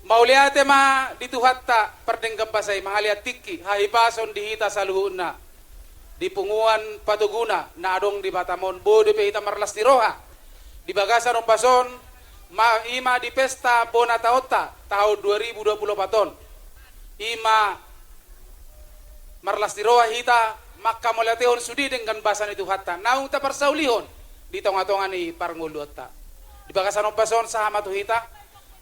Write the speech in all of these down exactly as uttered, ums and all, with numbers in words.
Mauliate ma di Tuhanta pardenggan basa i, mangaliat tingki hahipason di hita saluhutna. Di punguan Patoguna na adong di Batam on, boi dope hita marlas ni roha di bagasan ombas on, ma, i ma di pesta bona taonta tahun dua ribu dua puluh opat on. I ma marlas ni roha hita manghamauliatehon sude denggan basa ni Tuhanta naung taparsaulihon di tongatonga ni parngoluonta. Di bagasan ombas on sahat ma tu hita,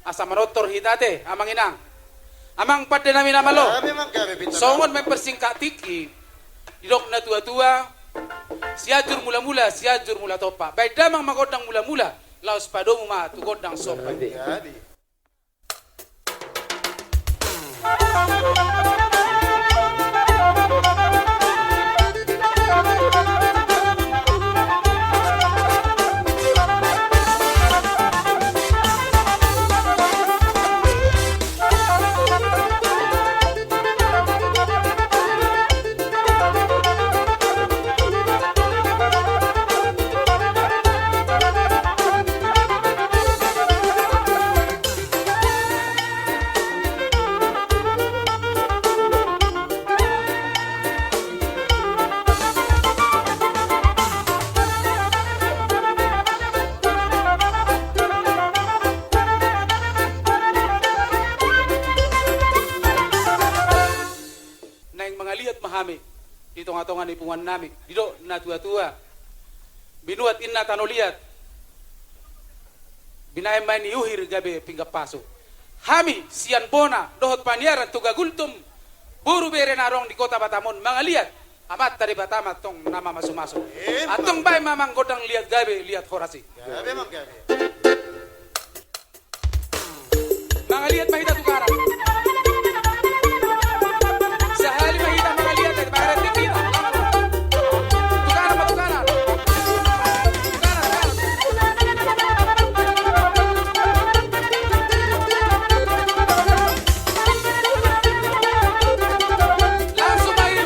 asa manortor hita ate, amang inang. Amang pande nami na malo. Gabe, amang, gabe, pinta. Songon ma i, persingkat tingki, didok natuatua: Sianjur mulamula, Sianjur mula tompa. Baen damang ma gondang mulamula, laos padomu ma tu gondang somba. Gabe. Naeng mangaliat ma hami di tongatonga ni punguan nami, didok natuatua: Binuat inna tano liat, binaen ma i ni uhir gabe pinggan pasu. Hami sian bona dohot paniaran Toga Gultom, boru bere na adong di Kota Batam on, mangaliat Amanta Debata ma antong na mamasumasu. Emang. Antong baen ma, amang, gondang liat gabe, liat horas i. Gabe, amang, gabe. Mangaliat ma hita, tukaran. Sahali ma hita mangaliat, eh, mangaliat ma hita. Tukaran ma, tukaran. Tukaran, tukaran. Langsung ma i.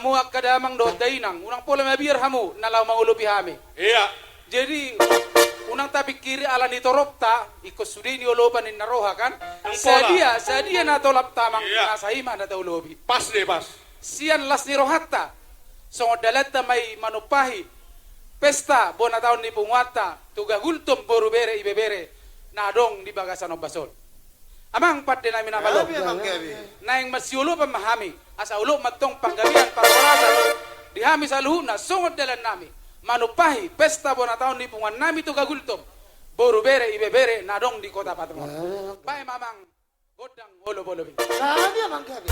Hamu angka damang dohot dainang, unang pola mabiar hamu na laho mangolopi hami. Iya. Jadi, unang tapingkiri ala ni toropta, ingkon sude niolopan ninna roha kan. Unang pola. Sadia, sadia na tolapta amang, iya, nasa i ma na taolopi. Pas do, pas. Sian las ni rohanta, songon dalanta ma i manumpahi pesta bona taon ni punguanta tu Gagultom, boru, bere, ibebere na adong di bagasan ombas on. Amang pande nami na malo. Gabe, amang, gabe. Naeng masiolopan ma hami, asa olo ma antong panggabean parhorasan di hami saluhutna songon dalan nami manumpahi pesta bona taon ni punguan nami tu Gagultom, boru, bere, ibebere na adong di Kota Patemon. Gabe, amang. Baen ma amang gondang olopolopi. Gabe, amang, gabe.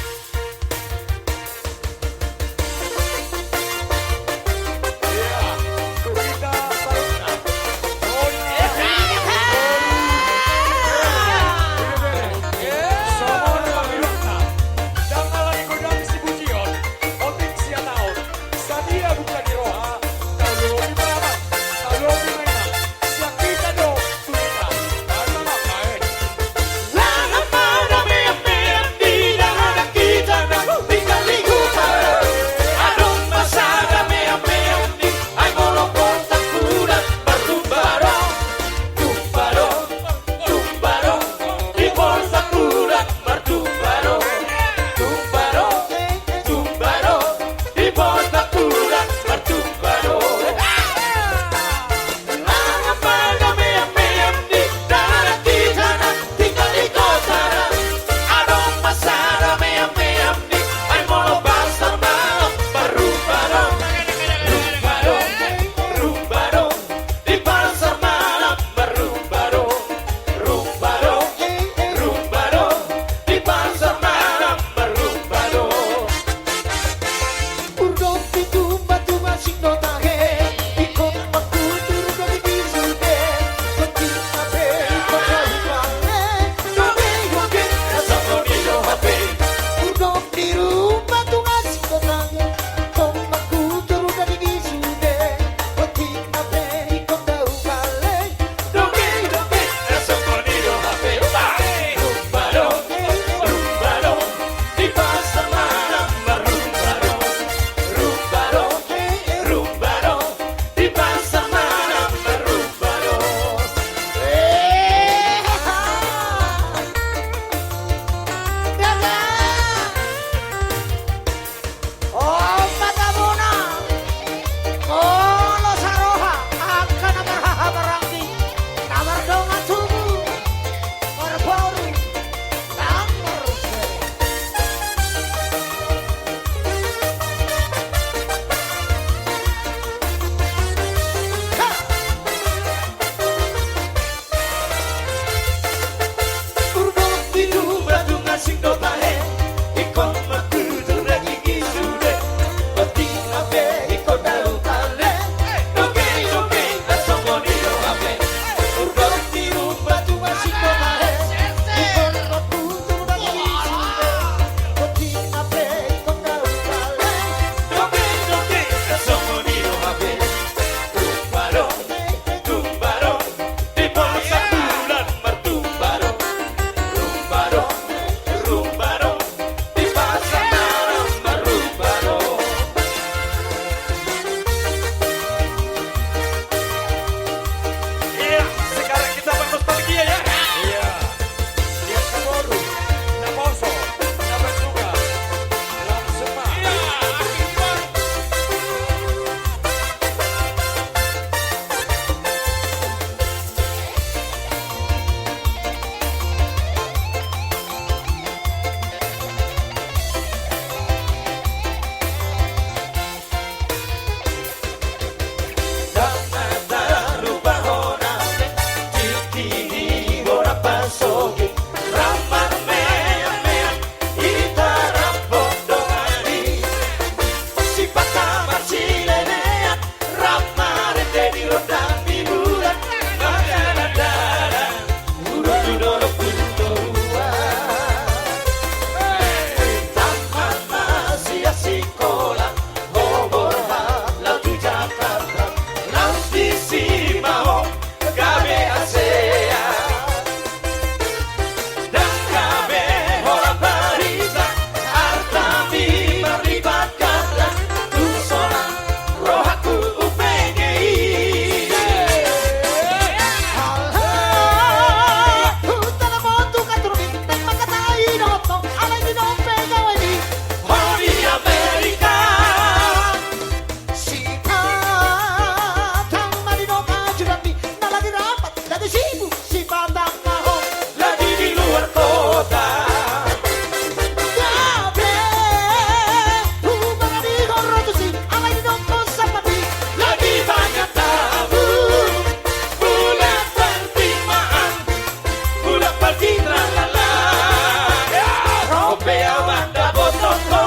Au mandapothon ho,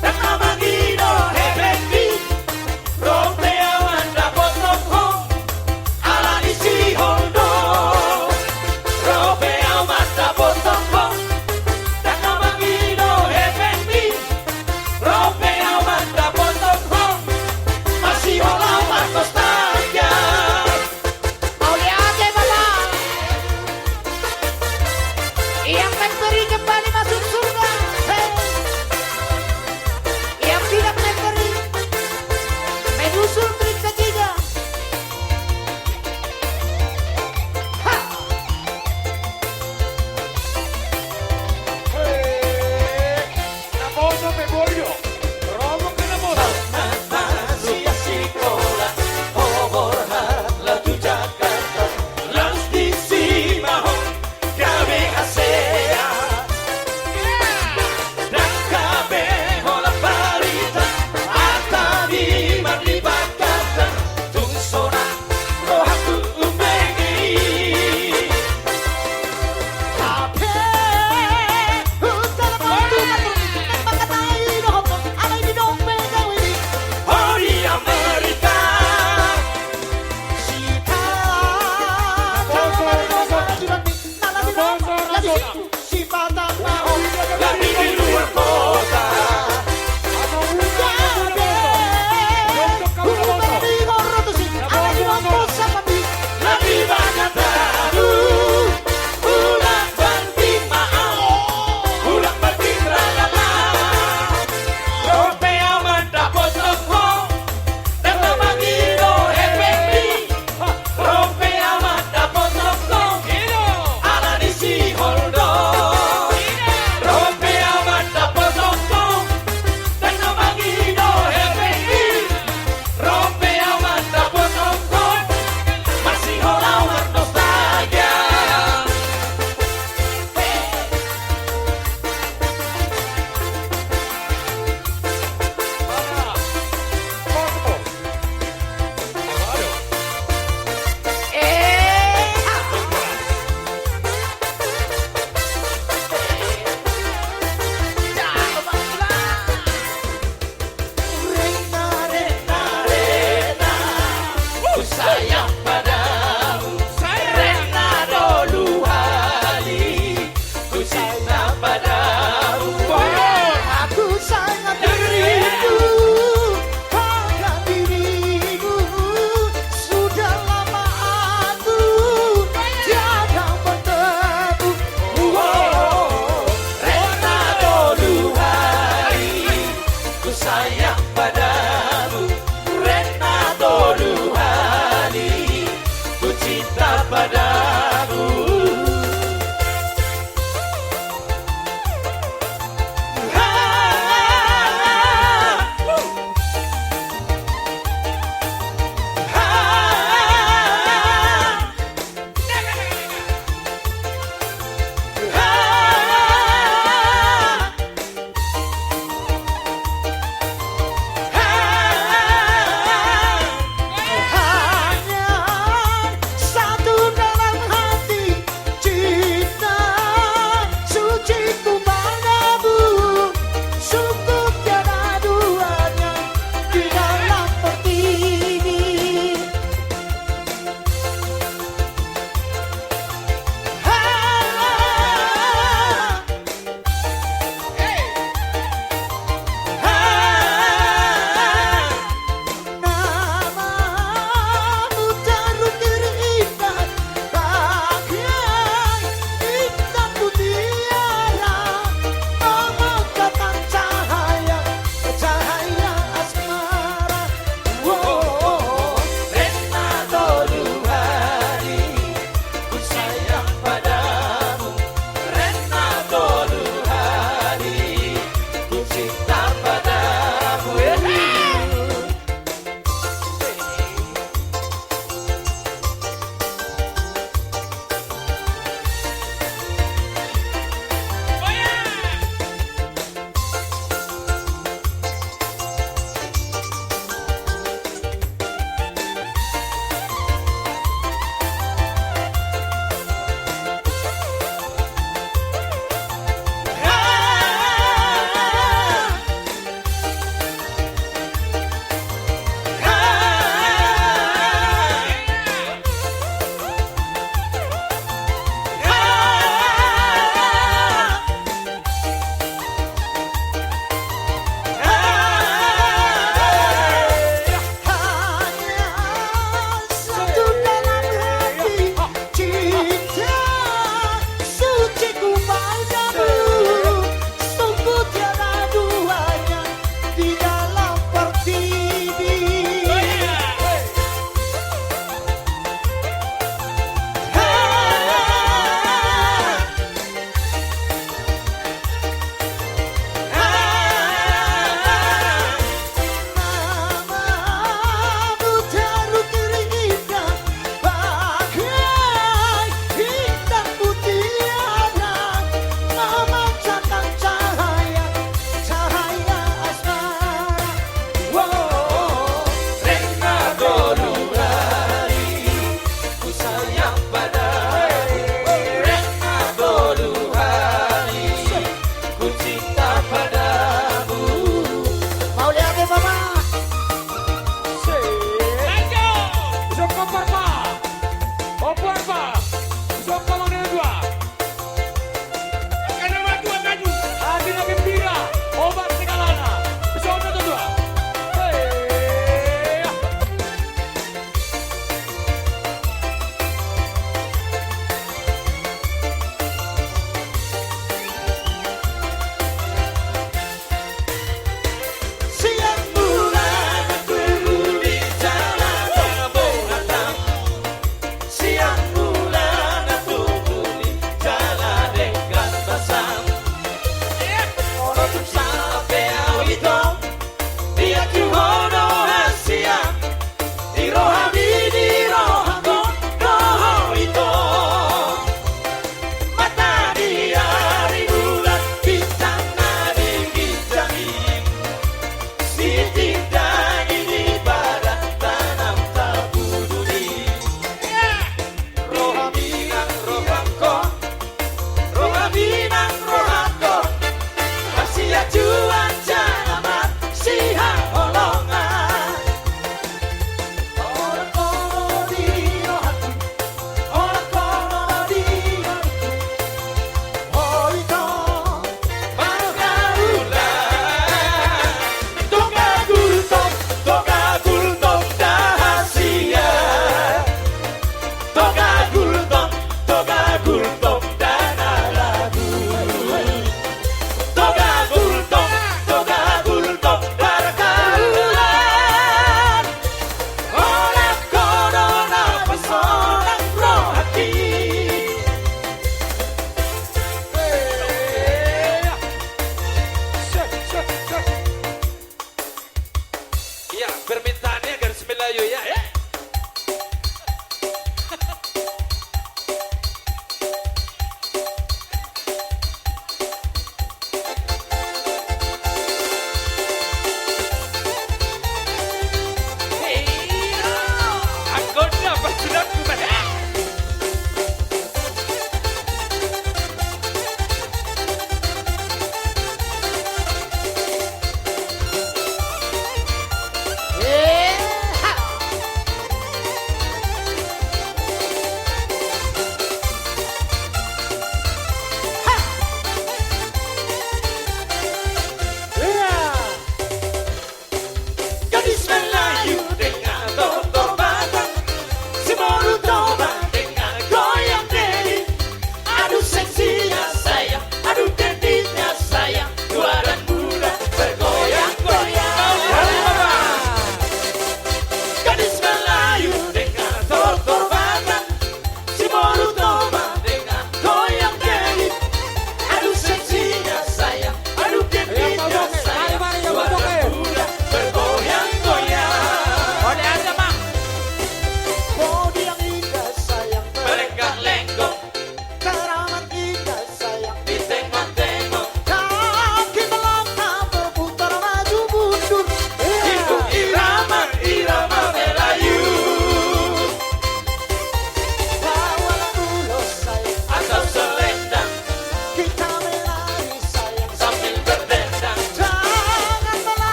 ndang na mangido hepengmi. Ro pe au mandapothon ho, ala ni sihol do. Ro pe au mandapothon ho, ndang na mangido hepengmi. Ro pe au mandapothon ho, masihol au markosta. Mauliate, Bapak. Yang memberi kembali masuk surga.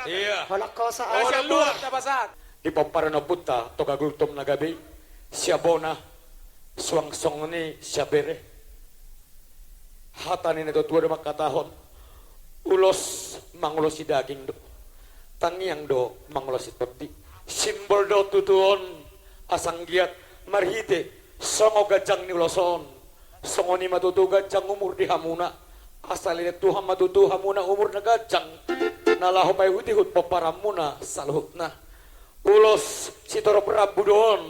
Iya. Holan kosa. Holan kosa. Di pomparan ni ompunta Toga Gultom na gabe i, sian bona suang songon i sian bere. Hata ni natuatua do mangkatahon, ulos mangulosi daging do, tangiang do mangulosi tondi. Simbol do tutu on asa anggiat marhite songon ganjang ni ulos on, songon i ma tutu ganjang umur di hamuna. Asa lehon Tuhan ma tutu hamuna umur na ganjang, na laho paihutihut pomparanmuna saluhutna. Ulos sitorop rambu do on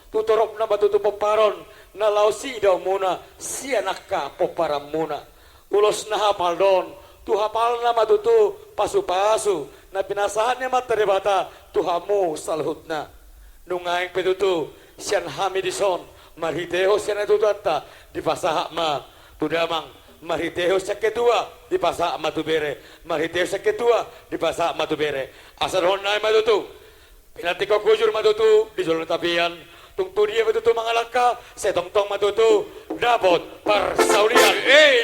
tu toropna ma tutu pomparan na laho siidaonmuna sian angka pomparanmuna. Ulos na hapal do on tu hapalna ma tutu pasupasu na pinasahat ni Amanta Debata tu hamu saluhutna. Nunga aek pe tutu sian hami dison, marhitehon sian natuatuanta, dipasahat ma tu damang, marhitehon sian ketua, dipasahat ma tu bere, marhitehon sian ketua, dipasahat ma tu bere. Asa dohonon nami ma tutu, pinantikhon hujur ma tutu di jolo ni tapian. Tung tu dia pe tutu mangalangka, sai tongtong ma tutu dapot parsaulian.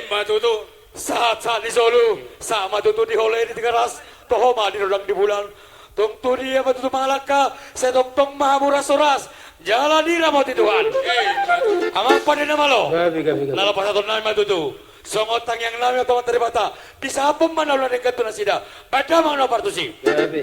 Ima tutu. Sahatsahat ni solu, sahat ma tutu di holoi di Tigaras, toho ma di rondang di bulan. Tung tu dia ma tutu mangalangka, sai tongtong ma hamu ras horas jala diramoti Tuhan. Ima tutu. Amang pande na malo. Gabe, gabe, gabe. Na laho pasahaton nami ma tutu songon tangiang nami tu Amanta Debata, disahaphon ma na ula denggan tu nasida. Bahen damang na partusi. Gabe.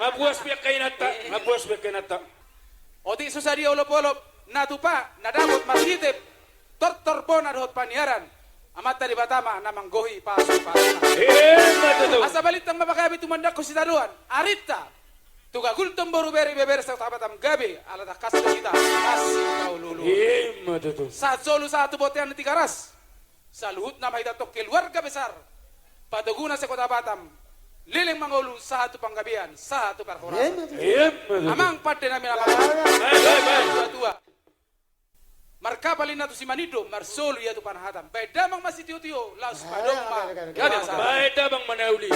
Mambuas pe angka inanta, mambuas pe angka inanta. Otik so sadia olopolop, na tupa, na dapot marhite tortor bona dohot paniaran, Amanta Debata ma na manggohi pasupasu. Ima tutu. Asa balintang ma pagabe tumandangkon sitadoan, arinta, tu gagulton boru bere ibebere Sekota Batam gabe, ala tangkas do hita, asi taululu. Ima tutu. Sahat solu sahat tu bontean ni Tigaras. Saluhutna ma hita tong keluarga besar Patoguna Sekota Batam, leleng mangolu sahat tu panggabean, sahat tu parhorasan. Ima tutu. Ima tutu. Amang pande nami na mangolu. Baik, baik, baik. Tua-tua. Markapal ninna tu Simanindo, marsolu ia tu Panahatan. Baen damang ma sitiotio, laos padomu ma. Baen damang ma na uli.